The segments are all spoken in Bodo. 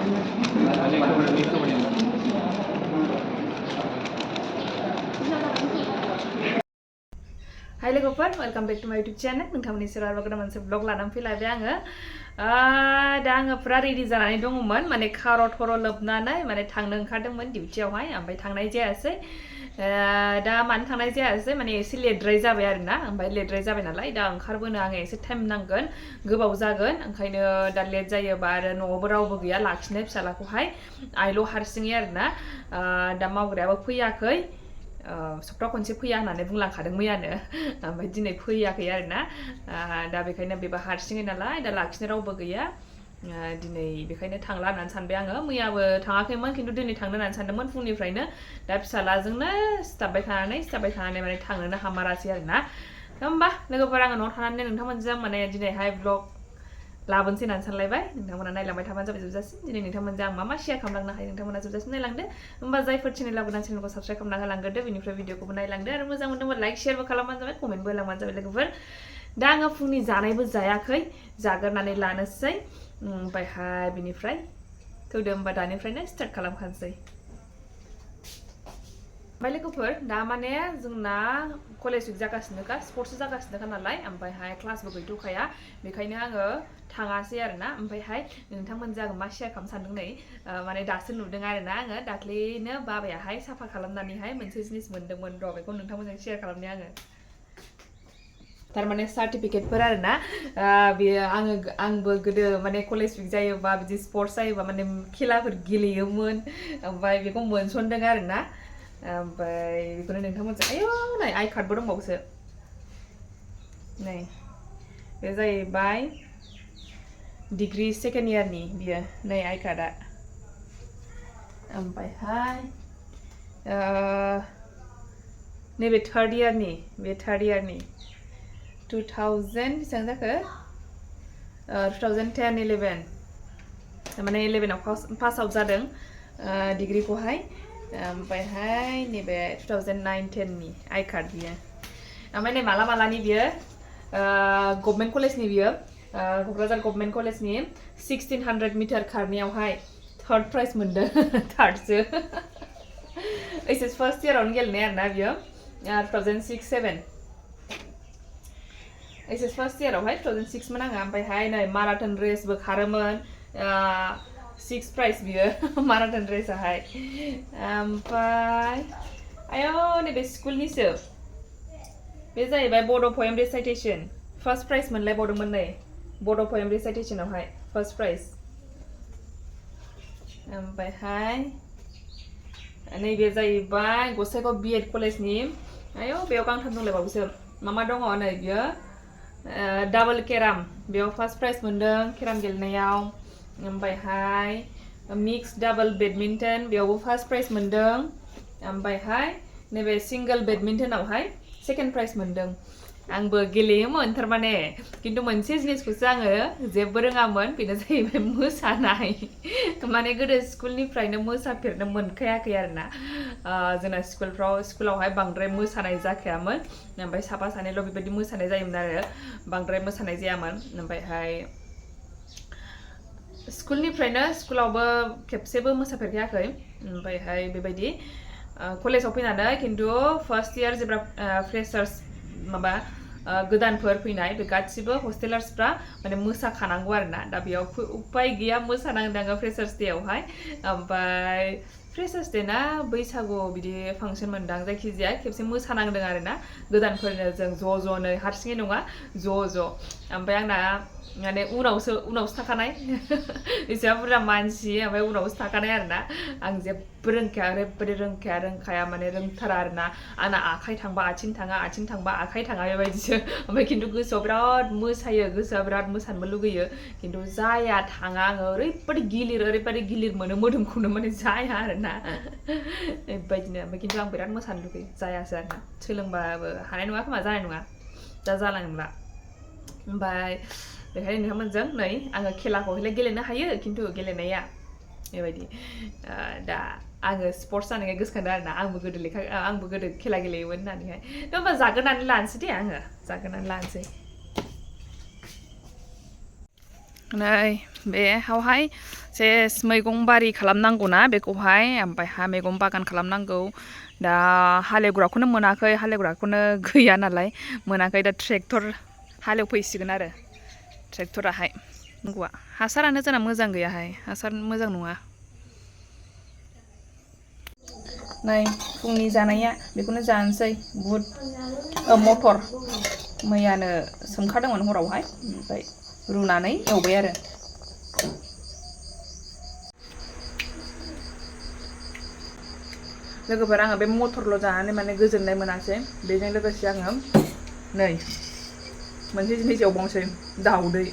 Hai लोगोफोर, welcome back to my YouTube channel. नोंथांमोननि सेराव गोदान मोनसे vlog लानानै फैलायबाय आङो। दा आङो फुरा रेडि जानानै दङमोन, माने खार' थर' लोबनानै माने थांनो ओंखारदोंमोन डिउटियावहाय, ओमफ्राय थांनाय जायासै। दा मानो थांनाय जायासै माने एसे लेटद्राय जाबाय आरोना, ओमफ्राय लेटद्राय जाबाय नालाय दा ओंखारबोनो आङो एसे टाइम नांगोन, गोबाव जागोन, ओंखायनो दा लेट जायोबा आरो न'आवबो रावबो गैया लाखिनो फिसालाखौहाय, आइल' हारसिङै आरोना। दा मावग्रायाबो फैयाखै, सप्ता खनसे फैया होननानै बुंलांखादों मैयानो, ओमफ्राय दिनै फैयाखै आरोना। दा बेखायनो बेबो हारसिङै नालाय दा लाखिनो रावबो गैया, दिनै बेखायनो थांला होननानै सानबाय आङो। मैयाबो थाङाखैमोन खिन्थु दिनै थांनो होननानै सानदोंमोन फुंनिफ्रायनो, दा फिसालाजोंनो सिथाबबाय थानानै माने थांनोनो हामारासै आरोना। होमबा लोगोफोर आङो न'आव थानानै नोंथांमोनजों माने दिनैहाय vlog लाबोनोसै होननानै सानलायबाय। नोंथांमोना नायलांबाय थाबानो जाबाय जोबजासिम। दिनै नोंथांमोनजों आं मा शेयार खालामलांनो हायो नोंथांमोना जोबजासिम नायलांदो। होमबा जायफोर चेनेल लाबोनानै चेनेलखौ साबस्क्राइब खालामना होलांग्रोदो, बेनिफ्राय भिडिअखौबो नायलांदो आरो मोजां मोनदोंबा लाइक शेयारबो खालामबानो जाबाय, कमेन्टबो होलांबानो जाबाय लोगोफोर। दा आङो फुंनि जानायबो जायाखै, जाग्रोनानै लानोसै, ओमफ्रायहाय बिनिफ्राय थौदो होमबा दानिफ्रायनो स्टार्ट खालामखानोसै। ओमफ्राय लोगोफोर दा माने जोंना कलेज उइक जागासिनोखा, स्पर्ट्स जागासिनोखा नालाय, ओमफ्रायहाय क्लासबो गैथ'खाया, बेखायनो आङो थाङासै आरोना। ओमफ्रायहाय नोंथांमोनजों आङो मा शेयार खालामनो सानदों नै, माने दासो नुदों आरोना आङो, दाख्लैनो बाबायाहाय साफा खालामनानैहाय मोनसे जिनिस मोन्दोंमोन र', बेखौ नोंथांमोनजों शेयार खालामनि आङो। थारमाने सार्टिफिकेटफोर आरोना, बेयो आंबो गोदो माने कलेज उइक जायोबा बिदि स्पर्ट्स जायोबा माने खेलाफोर गेलेयोमोन, ओमफ्राय बेखौ मोनसनदों आरोना। ओमफ्राय बेखौनो नोंथांमोनजों, आयौ नै आइ कार्डबो दंबावोसो, नै बे जाहैबाय डिग्री सेकेन्ड इयारनि बियो, नै आइ कार्डआ। ओमफ्रायहाय नैबे थार्ड इयारनि, बे थार्ड इयारनि 2000 बेसेबां जाखो, 2010-11, माने 11आव पास आउट जादों डिग्रीखौहाय। ओमफ्रायहाय नैबे 2009-10नि आइ कार्ड बियो। ओमफ्राय नै मालानि बियो, गभर्नमेन्ट कलेजनि बियो, क'क्राझार गभर्नमेन्ट कलेजनि 1600 मिटार खारनायावहाय थार्ड प्राइज मोनदों, थार्डसो। ओइस फार्स्ट इयारावनो गेलेनाय आरोना बियो, 2006-07, ओइस फार्स्ट इयारावहाय 2006 मोन आङो। ओमफ्रायहाय नै माराथन रेसबो खारोमोन, 6 प्राइज बियो माराथन रेसाहाय। ओमफ्राय आयौ नैबे स्कुलनिसो, बे जाहैबाय बड' पएम रिसाइटेसन, फार्स्ट प्राइज मोनलायबावदोंमोन नै बड' पएम रिसाइटेसनावहाय फार्स्ट प्राइज। ओमफ्रायहाय नैबे जाहैबाय गसाइगाव बिएड कलेजनि, आयौ बेयाव गांथाम दंलायबावोसो, मा दङ नै बियो, डाबल केराम, बेयाव फार्स्ट प्राइज मोनदों केराम गेलेनायाव। ओमफ्रायहाय मिक्स डाबल बेडमिन्टन, बेयावबो फार्स्ट प्राइज मोनदों। ओमफ्रायहाय नैबे सिंगल बेडमिन्टनावहाय सेकेन्ड प्राइज मोनदों। आंबो गेलेयोमोन थारमाने, खिन्थु मोनसे जिनिसखौसो आङो जेबो रोङामोन, बेनो जाहैबाय मोसानाय। माने गोदो स्कुलनिफ्रायनो मोसाफेरनो मोनखायाखै आरोना, जोंना स्कुलावहाय बांद्राय मोसानाय जाखायामोन, ओमफ्राय साफा सानैल' बेबायदि मोसानाय जायोमोन आरो, बांद्राय मोसानाय जायामोन। ओमफ्रायहाय स्कुलावबो खेबसेबो मोसाफेरखायाखै। ओमफ्रायहाय बेबायदि कलेजाव फैनानै खिन्थु फार्स्ट इयार जेब्ला फ्रेसार्स माबा गोदानफोर फैनाय, बे गासिबो हस्टेलार्सफ्रा माने मोसाखानांगौ आरोना, दा बेयाव उपाय गैया मोसानांदों आङो फ्रेसार्स डेआवहाय। ओमफ्राय फ्रेसार्स डे ना बैसागुआव बिदि फांसन मोनदां, जायखिजाया खेबसे मोसानांदों आरोना गोदानफोरनो जों ज'नो, हारसिङै नङा ज'। ओमफ्राय आंना माने उनावसो थाखानाय, एसेबां बुरजा मानसि, ओमफ्राय उनावसो थाखानाय आरोना, आं जेबो रोंखाया, ओरैबायदि रोंखाया माने रोंथारा आरोना, आंना आखाइ थांबा आथिं थाङा, आथिं थांबा आखाइ थाङा बेबायदिसो। ओमफ्राय खिन्थु गोसोआव बिराद मोसायो, गोसोआ बिराद मोसानोबो लुगैयो, खिन्थु जाया, थाङा, आङो ओरैबायदि गिलिर मोनो मोदोमखौनो, माने जाया आरोना बेबायदिनो। ओमफ्राय खिन्थु आं बिराद मोसानो लुगैयो, जायासै आरोना, सोलोंबाबो हानाय नङा खोमा, जानाय नङा, दा जालांला। ओमफ्राय बेखायनो नोंथांमोनजों नै आङो खेलाखौहाय गेलेनो हायो, खिन्थु गेलेनाया बेबायदि। दा आङो स्पर्ट्स जानायखाय गोसोखांदों आरोना, आंबो गोदो खेला गेलेयोमोन होननानैहाय। होमबा जाग्रोनानै लानोसै दे, आङो जाग्रोनानै लानोसै। नै बेयावहाय सेस मैगं बारि खालामनांगौना बेखौहाय ओमफ्राय हा मैगं बागान खालामनांगौ दा हालेवग्राखौनो मोनाखै हालेवग्राखौनो गैया नालाय मोनाखै दा ट्रेक्टर हालेवफैसिगोन आरो ट्रेक्टराहाय नंगौआ हासारानो जोंना मोजां गैयाहाय हासार मोजां नङा नै फुंनि जानाया बेखौनो जानोसै बुट मटर मैयानो सोमखादोंमोन हरावहाय ओमफ्राय रुनानै एवबाय आरो लोगोफोर आङो बे मटरल' जानानै माने गोजोननाय मोनासै बेजों लोगोसे आङो नै मोनसे जिनिस एवबावनोसै दाउदै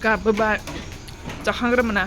गाबबोबाय जाखांग्रो मोना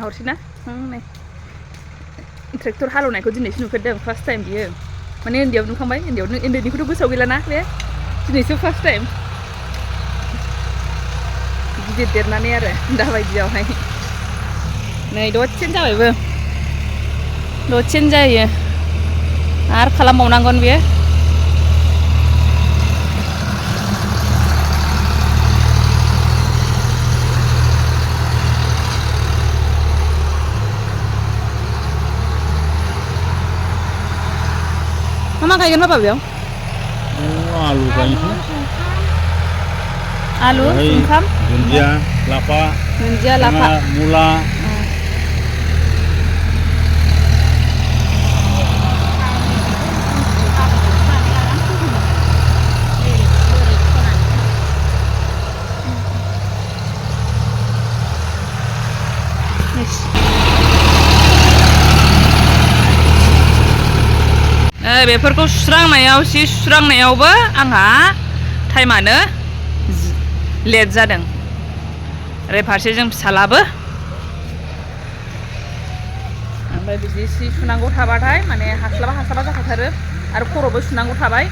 हरसैना नै ट्रेक्टर हालेवनायखौ दिनैसो नुफेरदों फार्स्ट टाइम बियो माने उन्दैयाव नुखांबाय उन्दैनिखौथ' गोसोआव गैलाना बे दिनैसो फार्स्ट टाइम गिदिर देरनानै आरो दाबायदियावहाय नै दसेनो जाबायबो दसेनो जायो आरो खालामबावनांगोन बेयो मा गायगोन बाबा बेयाव आलु गायनोसै आलु ओंखाम दुन्दिया लाफा मुला बेफोरखौ सुस्रांनायाव सि सुस्रांनायावबो आंहा टाइमानो लेट जादों ओरै फारसेजों फिसालाबो ओमफ्राय बिदि सि सुनांगौ थाबाथाय माने हास्लाबा जाखाथारो आरो खर'बो सुनांगौ थाबाय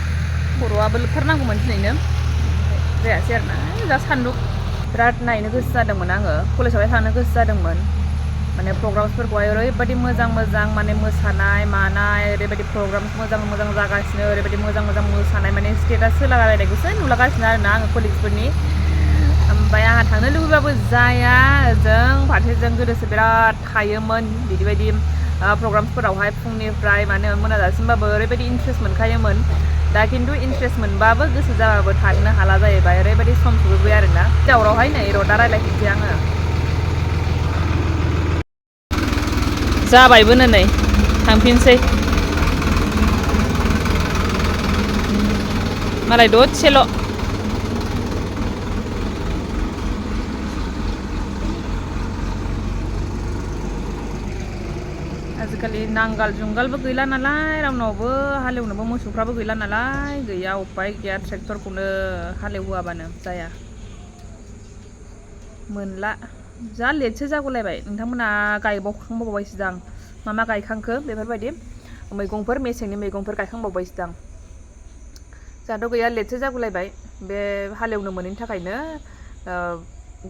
खर'आबो लोबथारनांगौमोन दिनैनो जायासै आरोना जा सान्दुं बिराद नायनो गोसो जादोंमोन आङो कलेजावहाय थांनो गोसो जादोंमोन माने प्रग्रामसफोरखौहाय ओरैबायदि मोजां माने मोसानाय मानाय ओरैबायदि प्रग्राम मोजां जागासिनो ओरैबायदि मोजां मोसानाय माने स्टेटास होलागायनायखौसो नुलागासिनो आरोना आङो कलेजफोरनि ओमफ्राय आंहा थांनो लुबैबाबो जाया जों फारसेजों गोदोसो बिराद थायोमोन बिदिबायदि प्रग्रामसफोरावहाय फुंनिफ्राय माने मोनाजासिमबाबो ओरैबायदि इन्ट्रेस्ट मोनखायोमोन दा खिन्थु इन्ट्रेस्ट मोनबाबो गोसो जाबाबो थांनो हाला जाहैबाय ओरैबायदि सम सफैबाय आरोना जावरावहाय नै रदा रायलायफिनसै आङो जाबायबो नै थांफिनसै मालाय दसेल' आजिखालि नांगाल जुंगालबो गैला नालाय रावनावबो हालेवनोबो मोसौफ्राबो गैला नालाय गैया उपाय गैया ट्रेक्टरखौनो हालेवहोआबानो जाया मोनला जा लेटसो जागुलायबाय नोंथांमोना गायखांबावबायसोदां मा गायखांखो बेफोरबायदि मैगंफोर मेसेंनि मैगंफोर गायखांबावबायसोदां जोंहाथ' गैया लेटसो जागुलायबाय बे हालेवनो मोनैनि थाखायनो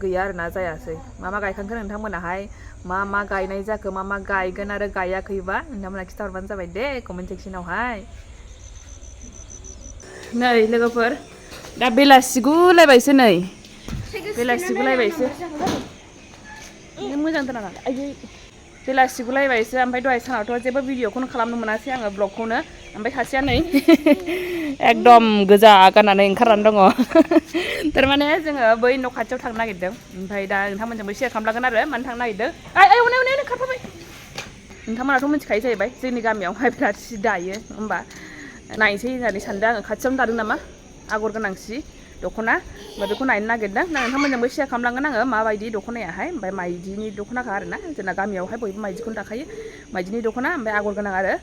गैया आरोना जायासै मा गायखांखो नोंथांमोनाहाय मा गायनाय जाखो मा गायगोन आरो गायाखैबा नोंथांमोना खिन्थाहरबानो जाबाय दे कमेन्ट सेक्सनावहाय नै लोगोफोर दा बेलासिगुलायबायसो नै बेलासिगुलायबायसो मोजां दोना बेलासिगुलायबायसो ओमफ्राय दहाय सानावथ' जेबो भिडिअखौनो खालामनो मोनासै आङो ब्लगखौनो ओमफ्राय सासेया नै एकदम गोजा गाननानै ओंखारनानै दङ थारमाने जोङो बै न' खाथियाव थांनो नागिरदों ओमफ्राय दा नोंथांमोनजोंबो शेयार खालामलांगोन आरो मानो थांनो नागिरदों अने खारफाबाय नोंथांमोनाथ' मिथिखायो जाहैबाय जोंनि गामियावहाय बिराद सि दायो होमबा नायनोसै होननानै सानदों आङो खाथियावनो दादों नामा आगर गोनां सि दख'ना ओमफ्राय बेखौ नायनो नागिरदों नोंथांमोनजोंबो शेयार खालामलांगोन आङो माबायदि दख'नायाहाय ओमफ्य माइदिनि दख'नाखा आरोना जोंना गामियावहाय बयबो माइदिखौनो दाखायो माइदिनि दख'ना ओमफ्राय आगर गोनां आरो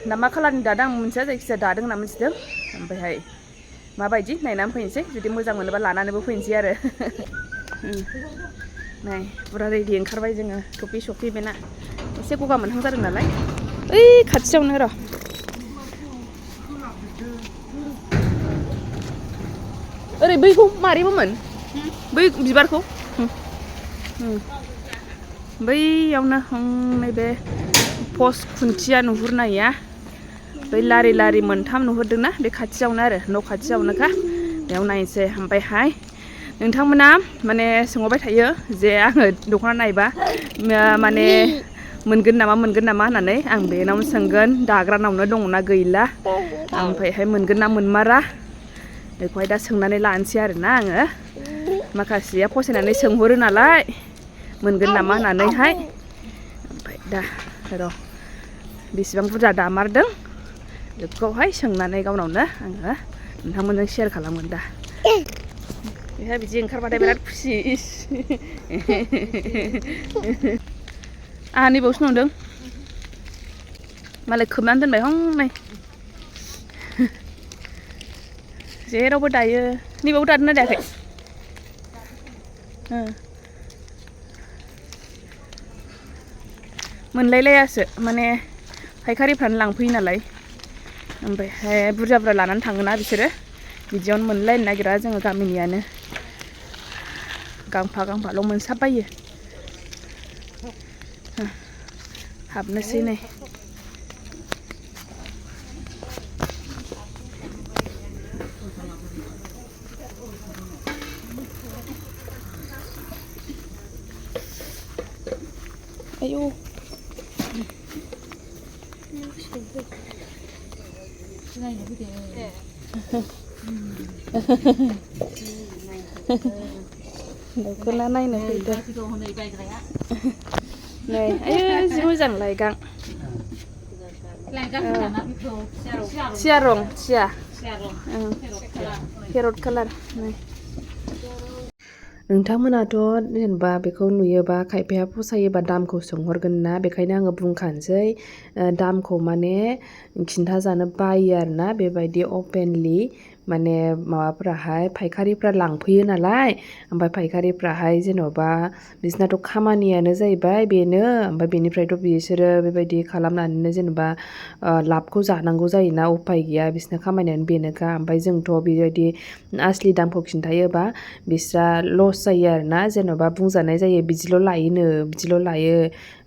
ना मा खालारनि दादों आं मिथिया जायखिजाया दादों होनना मिथिदों ओमफ्रायहाय माबायदि नायनानै फैनोसै जुदि मोजां मोनोबा लानानैबो फैनोसै आरो नाय फुरा रेडि ओंखारबाय जोङो टपि सपि बेना एसे गगा मोनहां जादों नालाय ओइ खाथियावनो र' ओरै बैखौ मारैबोमोन बै बिबारखौ बैयावनो नैबे पस्ट खुन्थिया नुहुरनाया बै लारि लारि मोनथाम नुहुरदोंना बे खाथियावनो आरो न' खाथियावनोखा बेयाव नायनोसै ओमफ्रायहाय नोंथांमोना माने सोंहरबाय थायो जे आङो दख'ना नायबा माने मोनगोन नामा होननानै आं बेनावनो सोंगोन दाग्रानावनो दङना गैला ओमफ्रायहाय मोनगोन ना मोनमारा बेखौहाय दा सोंनानै लानोसै आरोना आङो माखासेया फसायनानै सोंहरो नालाय मोनगोन नामा होननानैहाय ओमफ्राय दा र' बेसेबां बुरजा दामारदों बेखौहाय सोंनानै गावनावनो आङो नोंथांमोनजों शेयार खालामगोन दा बेहा बिदि ओंखारबाथाय बिराद खुसि आंहा नैबावसो नुदों मालाय खोबनानै दोनबाय हनै जेरावबो दायो नैबाव दादोंना दायाखै मोनलायलायासो माने फायखारिफ्रानो लांफैयो नालाय ओमफ्रायहाय बुरजा बुरजा लानानै थाङोना बिसोरो बिदियावनो मोनलायनो नागिरा जोङो गामिनियानो गांफा गांफाल' मोनसाबबायो हाबनोसै नै आयौ दख'ना नायनो फैदों नै आयौ जि मोजां लायगां सियारं पेरट कालार नोंथांमोनाथ' जेनेबा बेखौ नुयोबा खायफाया फसायोबा दामखौ सोंहरगोन ना बेखायनो आङो बुंखानोसै दामखौ माने खिन्थाजानो बायो आरोना बेबायदि अपेनलि माने माबाफ्राहाय फायखारिफ्रा लांफैयो नालाय ओमफ्राय फायखारिफ्राहाय जेन'बा बिसनाथ' खामानियानो जाहैबाय बेनो ओमफ्राय बेनिफ्रायथ' बिसोरो बेबायदि खालामनानैनो जेनेबा लाबखौ जानांगौ जायोना उफाय गैया बिसोरना खामानियानो बेनोखा ओमफ्राय जोंथ' बेबायदि आसलि दामखौ खिन्थायोबा बिस्रा लस जायो आरोना जेन'बा बुंजानाय जायो बिदिल' लायो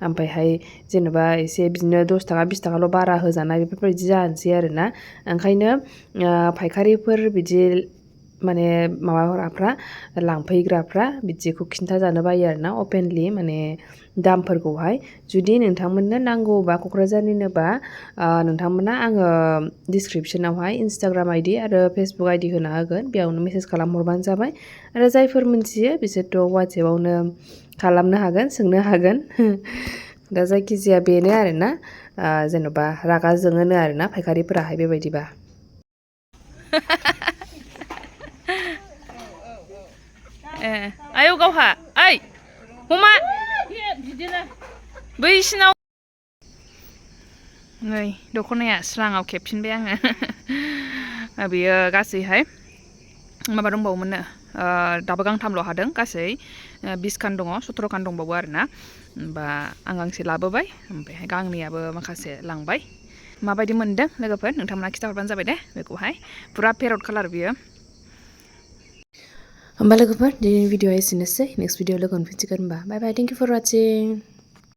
ओमफ्रायहाय जेन'बा एसे बिदिनो 10 थाखा 20 थाखाल' बारा होजानाय बेफोरबायदि जानोसै आरोना ओंखायनो फायखारिफोर बिदि माने माबाग्राफ्रा लांफैग्राफ्रा बिदिखौ खिन्थाजानो बायो आरोना अपेनलि माने दामफोरखौहाय जुदि नोंथांमोननो नांगौबा क'क्राझारनिनोबा नोंथांमोना आङो डिसक्रिपसनावहाय इन्सटाग्राम आइडि आरो फेसबुक आइडि होना होगोन बेयावनो मेसेज खालामहरबानो जाबाय आरो जायफोर मिन्थियो बिसोरथ' वाट्सएपावनो खालामनो हागोन सोंनो हागोन दा जायखिजाया बेनो आरोना जेन'बा रागा जोङोनो आरोना फायखारिफोराहाय बेबायदिबा आयौ गावहा ओइ हमा बैसिनाव नै दख'नाया स्राङाव खेबफिनबाय आङो बेयो गासैहाय माबा दंबावोमोननो दाबो गांथामल' हादों गासै 20 खान दङ 17 खान दंबावो आरोना होमबा आं गांसे लाबोबाय ओमफ्रायहाय गांनैयाबो माखासे लांबाय माबायदि मोनदों लोगोफोर नोंथांमोना खिन्थाहरबानो जाबाय दे बेखौहाय फुरा पेरट कालार बियो होमबा लोगोफोर दिनैनि भिडिअआ एसेनोसै नेक्स्ट भिडिअ लोगो मोनफिनसिगोन होमबा बाय बाय थेंक इउ फर वाचिं